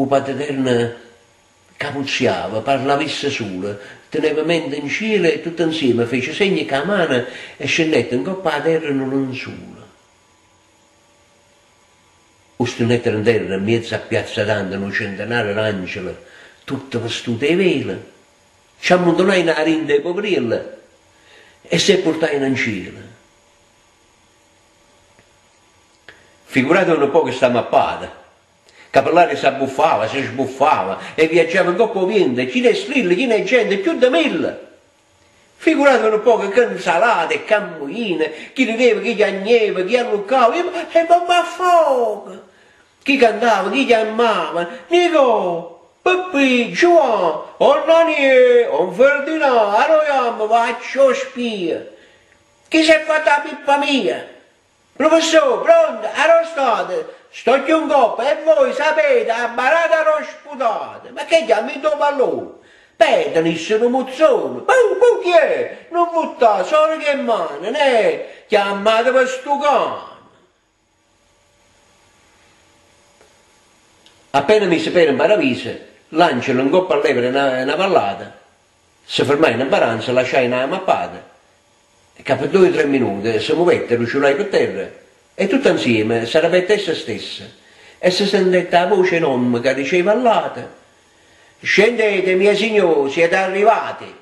O Pateterno capuzziava, parlava isso sulo, teneva mente 'ncielo e tutto 'nzieme fece segno cu 'a mano e scennette 'ncopp' 'a terra nu lenzulo. O stennettero 'nterra, 'mmiez' 'a piazza tanto nu centenaro d'angele, tutte vestute 'e velo, ce ammuntunajeno 'a dinto 'e puverielle e s' 'e purtajeno 'ncielo. Figurateve nu poco 'sta mappata, ca pe ll'aria s'abbuffava, se sbuffava e viaggiava 'ncopp' 'o viento, chino 'e strille, chino 'e gente, cchiù de mille! Figurateve nu poco che 'nzalata e ch'ammuina, chi rideva, chi chiagneva, chi alluccava, E mo m'affogo! Chi cantava, chi chiammava, Nicò! Peppì! Giuà! 'On Aniè! 'On Ferdinà! Arò jammo? Vacce 'o spia! Chi s'è fatta 'a pippa mia? Prufessò, pronto, arò state? Sto cchiù 'ncoppa e voi sapete 'a barata arò sputate? Ma che ghiammo 'int' 'o pallone? Pè, tenisse nu muzzone! Puh, puh, chi è? Nun vuttà, sòreche 'e mmane, neh, chiammateve stu cane! Appena mise pede 'mparaviso, l'angelo 'ncopp' a ll'evera 'e na vallata se fermaje 'mparanza, lasciaje 'a mappata ca pe doje o tre minute se muvette, ruciulaje pe terra e tutt'anzieme s'arapette essa stessa e se sentette 'a voce 'e n'ommo ca diceva all'ate, Scendete, miei signò, siete arrivati!